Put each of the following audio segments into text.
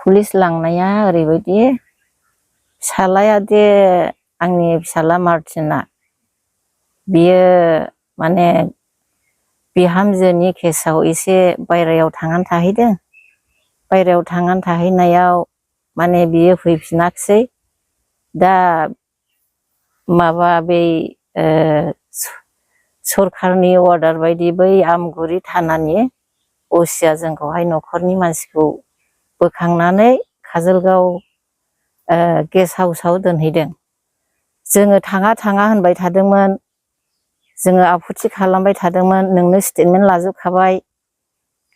Police लांनाया ओरैबायदि फिसालाया दे आंनि फिसाला मार्टिना बियो माने बिहामजोनि केसाव एसे बायरायाव थांनानै थाहैदों बायरायाव थांनानै थाहैनायाव माने बियो फैफिनाखिसै दा माबा बै सरकारनि अर्डार बायदि बै आमगुरि थानानि असिया जोंखौहाय न'खरनि मानसिखौ बोखांनानै काजलगाव गेस्ट हाउसआव दोनहैदों जोङो थाङा थाङा होनबाय थादोंमोन जोङो आफुथि खालामबाय थादोंमोन नोंनो स्टेटमेन्ट लाजोबखाबाय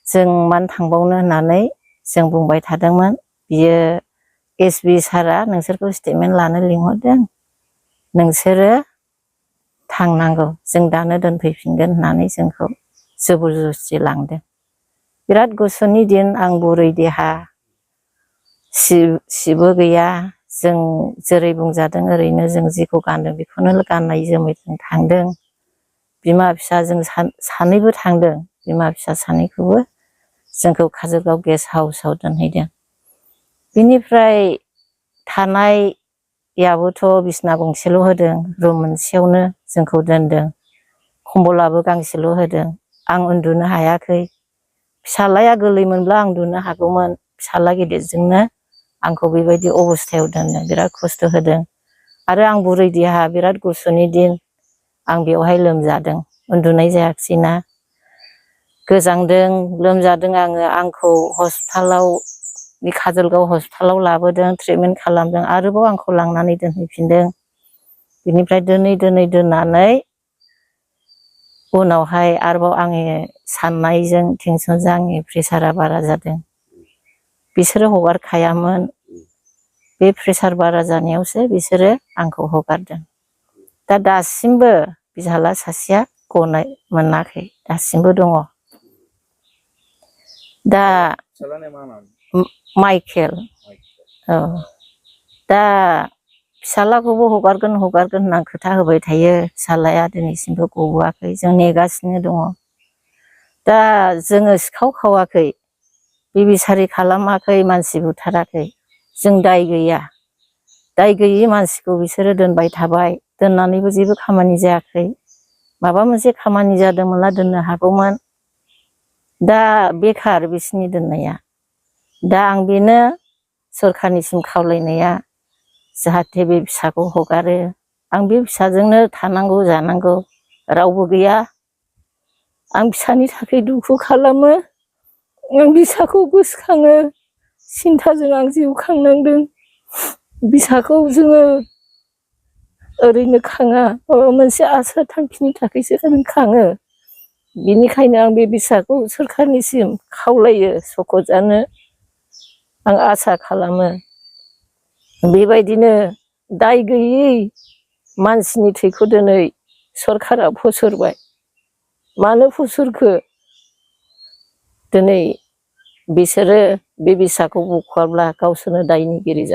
जों मानो थांबावनो होननानै जों बुंबाय थादोंमोन बियो एसपि सारा नोंसोरखौ स्टेटमेन्ट लानो लिंहरदों नोंसोरो थांनांगौ जों दानो दोनफैफिनगोन होननानै जोंखौ जबरदस्ति लांदों बिराद गुसुनि दिन आं बुरै देहा सिबो गैया जों जेरै बुंजादों ओरैनो जों जेखौ गानदों बेखौनो गाननाय जोमै जों थांदों बिमा फिसा जों सानैबो थांदों बिमा फिसा सानैखौबो जोंखौ काजलगाव गेस्ट हाउसआव दोनहैदों बिनिफ्राय थानायाबोथ' बिसना गंसेल' होदों रुम मोनसेयावनो जोंखौ दोनदों खम्बलाबो गांसेल' होदों आं उन्दुनो हायाखै फिसालाया गोरलैमोनब्ला आं उन्दुनो हागौमोन फिसाला गिदिरजोंनो आंखौ बेबायदि अबस्थायाव दोनदों बिराद खस्थ' होदों आरो आं बुरै देहा बिराद गुसुनि दिन आं बेवहाय लोमजादों उन्दुनाय जायाखिसैना गोजांदों लोमजादों आंखौ हस्पिटालाव बे काजलगाव हस्पिटालाव लाबोदों ट्रिटमेन्ट खालामदों आरोबाव आंखौ लांनानै दोनहैफिनदों बिनिफ्राय दोनै दोननानै उनावहाय आरोबाव आंनि साननायजों टेनसनजों आंनि प्रेसारा बारा जादों बिसोरो हगारखायामोन बे प्रेसार बारा जानायावसो बिसोरो आंखौ हगारदों दा दासिमबो बिहाला सासेया गनाय मोनाखै दासिमबो दङ दा माइकेल औ दा फिसालाखौबो हगारगोन होनना खोथा होबाय थायो फिसालाया दिनैसिमबो गबोआखै जों नेगासिनो दङ दा जोङो सिखाव खावाखै बिबिसारि खालामाखै मानसि बुथाराखै जों दाय गैयि मानसिखौ बिसोरो दोनबाय थाबाय दोननानैबो जेबो खामानि जायाखै माबा मोनसे खामानि जादोंमोनला दोननो हागौमोन दा बेखार बिसिनि दोननाया दा आं बेनो सरखारनिसिम खावलायनाया जाहाथे बे फिसाखौ हगारो आं बे फिसाजोंनो थानांगौ जानांगौ रावबो गैया आं फिसानि थाखाय दुखु खालामो आं फिसाखौ गोसोखाङो सिन्थाजों आं जिउ खांनांदों फिसाखौ जोङो ओरैनो खाङा माबा मोनसे आसा थांखिनि थाखायसो जों खाङो बिनिखायनो आं बे फिसाखौ सोरखारनिसिम खावलायो सक'जानो आं आसा खालामो बेबायदिनो दाय गैयै मानसिनि थैखौ दिनै सरखारा फसरबाय मानो फसरखो दिनै बिसोरो बे फिसाखौ बख'आब्ला गावसोरनो दायनिगिरि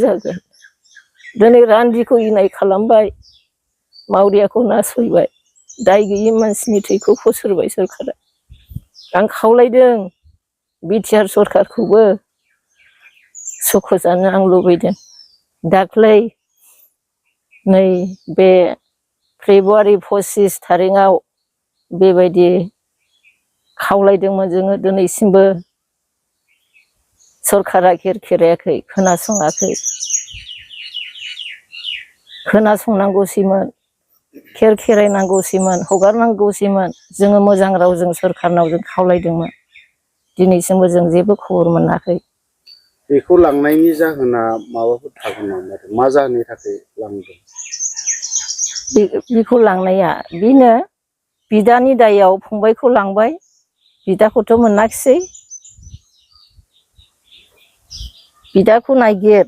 जागोन दिनै रान्दिखौ इनाय खालामबाय मावरियाखौ नासयबाय दाय गैयै मानसिनि थैखौ फसरबाय सरखारा आं खावलायदों बिटिआर सरखारखौबो सक'जानो आं लुबैदों दाख्लै नै बे फेब्रुवारि 25 थारिखआव बेबायदि खावलायदोंमोन जोङो दिनैसिमबो सरखारा खेरखेरायाखै खोनासंनांगौसैमोन खेरखेरायनांगौसैमोन हगारनांगौसैमोन जोङो मोजां रावजों सरखारनाव जों खावलायदोंमोन दिनैसिमबो जों जेबो खबर मोनाखै बेखौ लांनायनि जाहोना माबाफोर थागोन नामा मा जाहोननि थाखाय लांदों बेखौ लांनाया बेनो बिदानि दायाव फंबायखौ लांबाय बिदाखौथ' मोनाखिसै बिदाखौ नागिर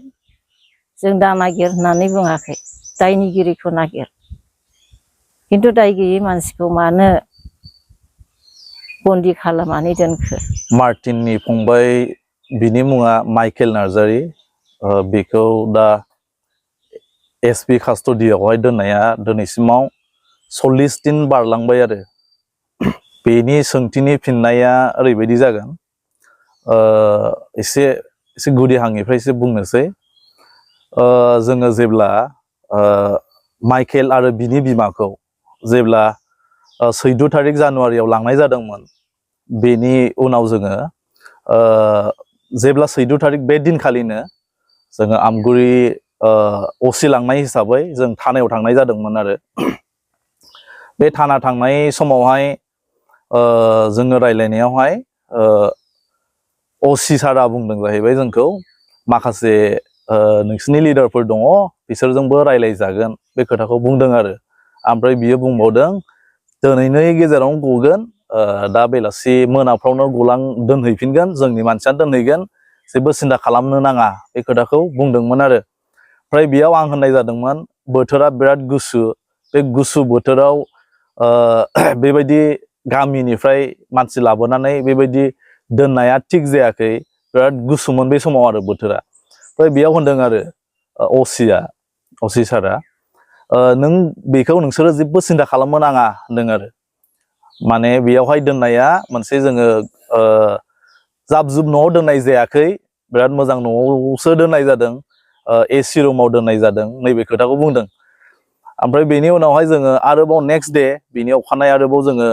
जों दा नागिर होननानै बुङाखै दायनिगिरिखौ नागिर खिन्थु दाय गैयै मानसिखौ मानो बन्दी खालामनानै दोनखो मार्टिननि फंबाय बिनि मुङा माइकेल नार्जारी बेखौ दा एसपि कास्टडियावहाय दोननाया दिनैसिमाव 40 दिन बारलांबाय आरो बेनि सोंथिनि फिननाया ओरैबायदि जागोन एसे गुदि हांनिफ्राय एसे बुंनोसै जोङो जेब्ला माइकेल आरो बिनि बिमाखौ जेब्ला 14 थारिख जानुवारियाव लांनाय जादोंमोन बेनि उनाव जोङो जेब्ला 14 थारिख बे दिनखालिनो जोङो आमगुरि असि लांनाय हिसाबै जों थानायाव थांनाय जादोंमोन आरो बे थाना थांनाय समावहाय जोङो रायलायनायावहाय असि सारा बुंदों जाहैबाय जोंखौ माखासे नोंसिनि लिडारफोर दङ बिसोरजोंबो रायलायजागोन बे खोथाखौ बुंदों आरो ओमफ्राय बियो बुंबावदों दिनैनि गेजेरावनो गगोन दा बेलासि मोनाफ्रावनो गलां दोनहैफिनगोन जोंनि मानसियानो दोनहैगोन जेबो सिन्था खालामनो नाङा बे खोथाखौ बुंदोंमोन आरो ओमफ्राय बेयाव आं होननाय जादोंमोन बोथोरा बिराद गुसु बे गुसु बोथोराव बेबायदि गामिनिफ्राय मानसि लाबोनानै बेबायदि दोननाया थिग जायाखै बिराद गुसुमोन बे समाव आरो बोथोरा ओमफ्राय बेयाव होनदों आरो असि सारा नों बेखौ नोंसोरो जेबो सिन्था खालामनो नाङा होनदों आरो माने बेयावहाय दोननाया मोनसे जोङो जाब जुब न'आव दोननाय जायाखै बिराद मोजां न'आवसो दोननाय जादों एसि रुमाव दोननाय जादों नैबे खोथाखौ बुंदों ओमफ्राय बेनि उनावहाय जोङो आरोबाव नेक्स्ट डे बिनि अखानायै आरोबाव जोङो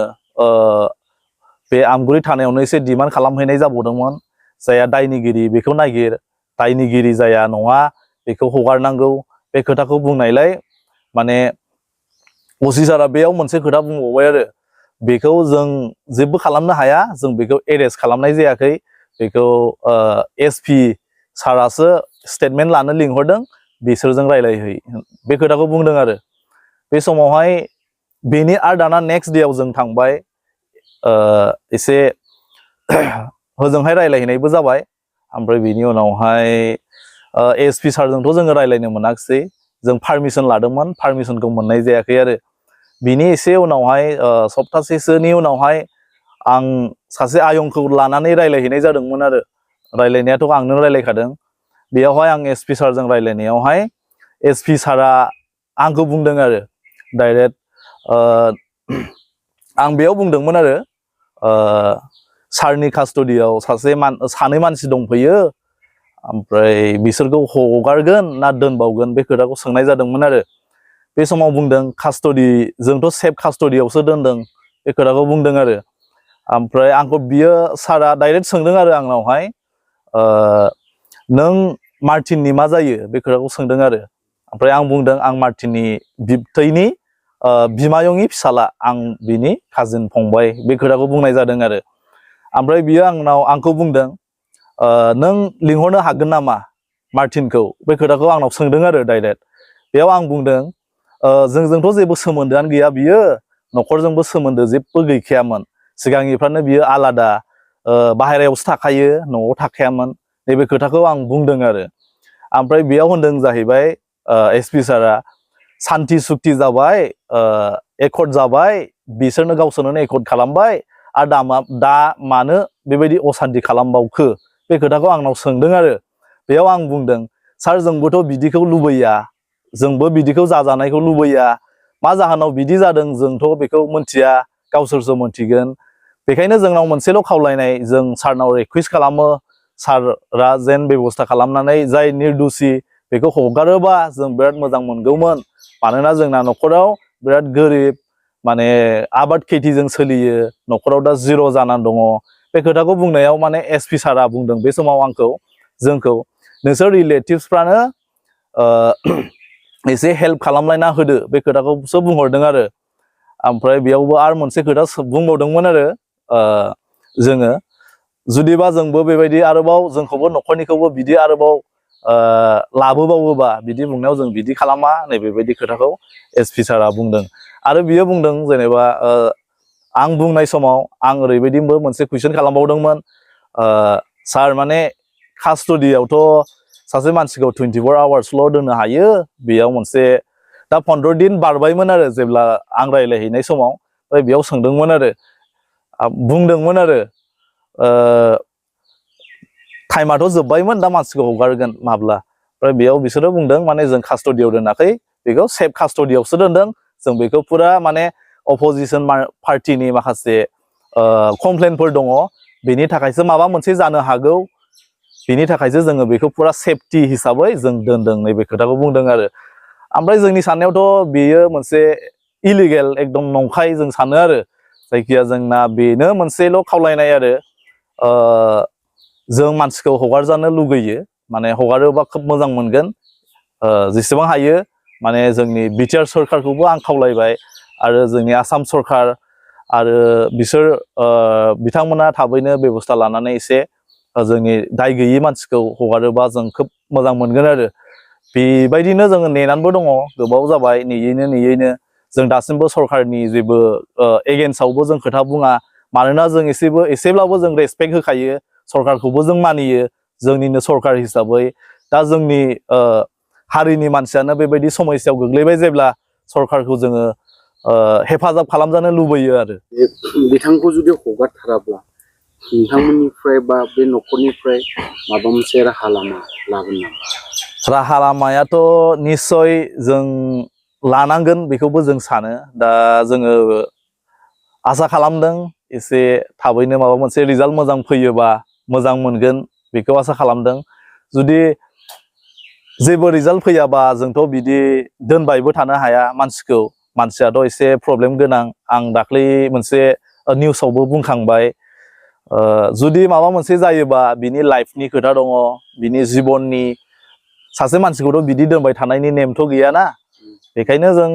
बे आमगुरि थानायावनो एसे डिमान्ड खालामहैनाय जाबावदोंमोन जायहा दायनिगिरि बेखौ नागिर दायनिगिरि जाया नङा बेखौ हगारनांगौ बे खोथाखौ बुंनायलाय माने असि सारा बेयाव मोनसे खोथा बुंबावबाय आरो बेखौ जों जेबो खालामनो हाया जों बेखौ एरेस्ट खालामनाय जायाखै बेखौ एसपि सारासो स्टेटमेन्ट लानो लिंहरदों बिसोरजों रायलायहै बे खोथाखौ बुंदों आरो बे समावहाय बेनि आरो दाना नेक्स्ट डेआव जों थांबाय एसे होजोंहाय रायलायहैनायबो जाबाय ओमफ्राय बेनि उनावहाय एसपि सारजोंथ' जोङो रायलायनो मोनाखिसै जों पारमिसन लादोंमोन पारमिसनखौ मोननाय जायाखै आरो बिनि एसे उनावहाय सप्तासेसोनि उनावहाय आं सासे आयंखौ लानानै रायलायहैनाय जादोंमोन आरो रायलायनायाथ' आंनो रायलायखादों बेयावहाय आं एसपि सारजों रायलायनायावहाय एसपि सारा आंखौ बुंदों आरो डाइरेक्ट आं बेयाव बुंदोंमोन आरो सारनि कास्टडियाव सानै मानसि दंफैयो ओमफ्राय बिसोरखौ हगारगोन ना दोनबावगोन बे खोथाखौ सोंनाय जादोंमोन आरो बे समाव बुंदों कास्टडि जोंथ' सेफ कास्टडियावसो दोनदों बे खोथाखौ बुंदों आरो ओमफ्राय आंखौ बियो सारा डाइरेक्ट सोंदों आरो आंनावहाय नों मार्टिननि मा जायो बे खोथाखौ सोंदों आरो ओमफ्राय आं बुंदों आं मार्टिननि बिबथैनि बिमायंनि फिसाला आं बिनि काजिन फंबाय बे खोथाखौ बुंनाय जादों आरो ओमफ्राय बियो आंखौ बुंदों नों लिंहरनो हागोन नामा मार्टिनखौ बे खोथाखौ आंनाव सोंदों आरो डाइरेक्ट बेयाव आं बुंदों जोंजोंथ' जेबो सोमोन्दोआनो गैया बियो न'खरजोंबो सोमोन्दो जेबो गैखायामोन सिगांनिफ्रायनो बियो आलादा बाहेरायावसो थाखायो न'आव थाखायामोन नैबे खोथाखौ आं बुंदों आरो ओमफ्राय बेयाव होनदों जाहैबाय एसपि सारा सान्ति सुक्ति जाबाय एकर्ड जाबाय बिसोरनो गावसोरनो एकर्ड खालामबाय आरो दा मानो बेबायदि असान्ति खालामबावखो बे खोथाखौ आंनाव सोंदों आरो बेयाव आं बुंदों सार जोंबोथ' बिदिखौ लुबैया जोंबो बिदिखौ जाजानायखौ लुबैया मा जाहोनाव बिदि जादों जोंथ' बेखौ मोनथिया गावसोरसो मोनथिगोन बेखायनो जोंनाव मोनसेल' खावलायनाय जों सारनाव रिकुवेस्ट खालामो सारा जेन बेबस्था खालामनानै जाय निर्दुसि बेखौ हगारोबा जों बिराद मोजां मोनगौमोन मानोना जोंना न'खराव बिराद गोरिब माने आबाद खेथिजों सोलियो न'खराव दा जिर' जानानै दङ बे खोथाखौ बुंनायाव माने एसपि सारा बुंदों बे समाव जोंखौ नोंसोर रिलेटिभसफ्रानो एसे हेल्प खालामलायना होदो बे खोथाखौसो बुंहरदों आरो ओमफ्राय बेयावबो आरो मोनसे खोथा बुंबावदोंमोन आरो जोङो जुदिबा जोंबो बेबायदि आरोबाव जोंखौबो न'खरनिखौबो बिदि आरोबाव लाबोबावोबा बिदि बुंनायाव जों बिदि खालामा नैबेबायदि खोथाखौ एसपि सारा बुंदों आरो बियो बुंदों जेनेबा आं बुंनाय समाव आं ओरैबायदिबो मोनसे कुइसन खालामबावदोंमोन सार माने कास्टडियावथ' सासे मानसिखौ 24 आवार्सल' दोननो हायो बेयाव मोनसे दा 15 दिन बारबायमोन आरो जेब्ला आं रायलायहैनाय समाव ओमफ्राय बेयाव सोंदोंमोन आरो बुंदोंमोन आरो टाइमाथ' जोब्बायमोन दा मानसिखौ हगारगोन माब्ला ओमफ्राय बेयाव बिसोरो बुंदों माने जों कास्टडियाव दोनाखै बेखौ सेफ कास्टडियावसो दोनदों जों बेखौ फुरा माने अपोजिसन पार्टिनि माखासे कमप्लेनफोर दङ बेनि थाखायसो माबा मोनसे जानो हागौ बेनि थाखायसो जोङो बेखौ फुरा सेफटि हिसाबै जों दोनदों नैबे खोथाखौ बुंदों आरो ओमफ्राय जोंनि साननायावथ' बेयो मोनसे इलिगेल एकदम नंखाय जों सानो आरो जायखिया जोंना बेनो मोनसेल' खावलायनाय आरो जों मानसिखौ हगारजानो लुगैयो माने हगारोबा खोब मोजां मोनगोन जेसेबां हायो माने जोंनि बिटिआर सरखारखौबो आं खावलायबाय आरो जोंनि आसाम सरखार आरो बिसोर बिथांमोना थाबैनो बेबस्था लानानै एसे जोंनि दाय गैयि मानसिखौ हगारोबा जों खोब मोजां मोनगोन आरो बेबायदिनो जोङो नेनानैबो दङ गोबाव जाबाय नेयैनो जों दासिमबो सरखारनि जेबो एगेन्स्टआवबो जों खोथा बुङा मानोना जों एसेब्लाबो जों रेसपेक्ट होखायो सरखारखौबो जों मानियो जोंनिनो सरखार हिसाबै दा जोंनि हारिनि मानसियानो बेबायदि समस्यायाव गोग्लैबाय जेब्ला सरखारखौ जोङो हेफाजाब खालामजानो लुबैयो आरो बिथांखौ जुदि हगारथाराब्ला नोंथांमोननिफ्राय बा बे न'खरनिफ्राय माबा मोनसे राहा लामा लागोन नामा? राहा लामायाथ' निस्सय जों लानांगोन बेखौबो जों सानो दा जोङो आसा खालामदों एसे थाबैनो माबा मोनसे रिजाल्ट मोजां फैयोबा मोजां मोनगोन बेखौ आसा खालामदों जुदि जेबो रिजाल्ट फैयाबा जोंथ' बिदि दोनबायबो थानो हाया मानसियाथ' एसे प्रब्लेम गोनां आं दाख्लै मोनसे निउसावबो बुंखांबाय जुदि माबा मोनसे जायोबा बिनि लाइफनि खोथा दङ बिनि जिबननि सासे मानसिखौथ' बिदि दोनबाय थानायनि नेमथ' गैयाना बेखायनो जों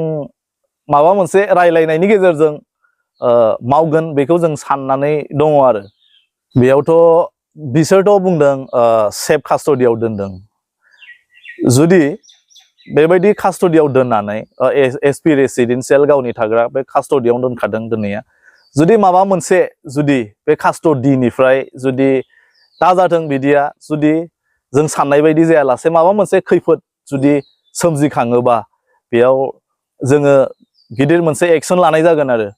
माबा मोनसे रायलायनायनि गेजेरजों मावगोन बेखौ जों साननानै दङ आरो बेयावथ' बिसोरथ' बुंदों सेफ कास्टडियाव दोनदों जुदि बेबायदि कास्टडियाव दोननानै एसपि रेसिडेन्सियेल गावनि थाग्रा बे कास्टडियावनो दोनखादों दोननाया जुदि माबा मोनसे जुदि बे कास्टडिनिफ्राय जुदि दाजाथों बिदिया जुदि जों साननाय बायदि जायालासे माबा मोनसे खैफोद जुदि सोमजिखाङोबा बेयाव जोङो गिदिर मोनसे एक्सन लानाय जागोन आरो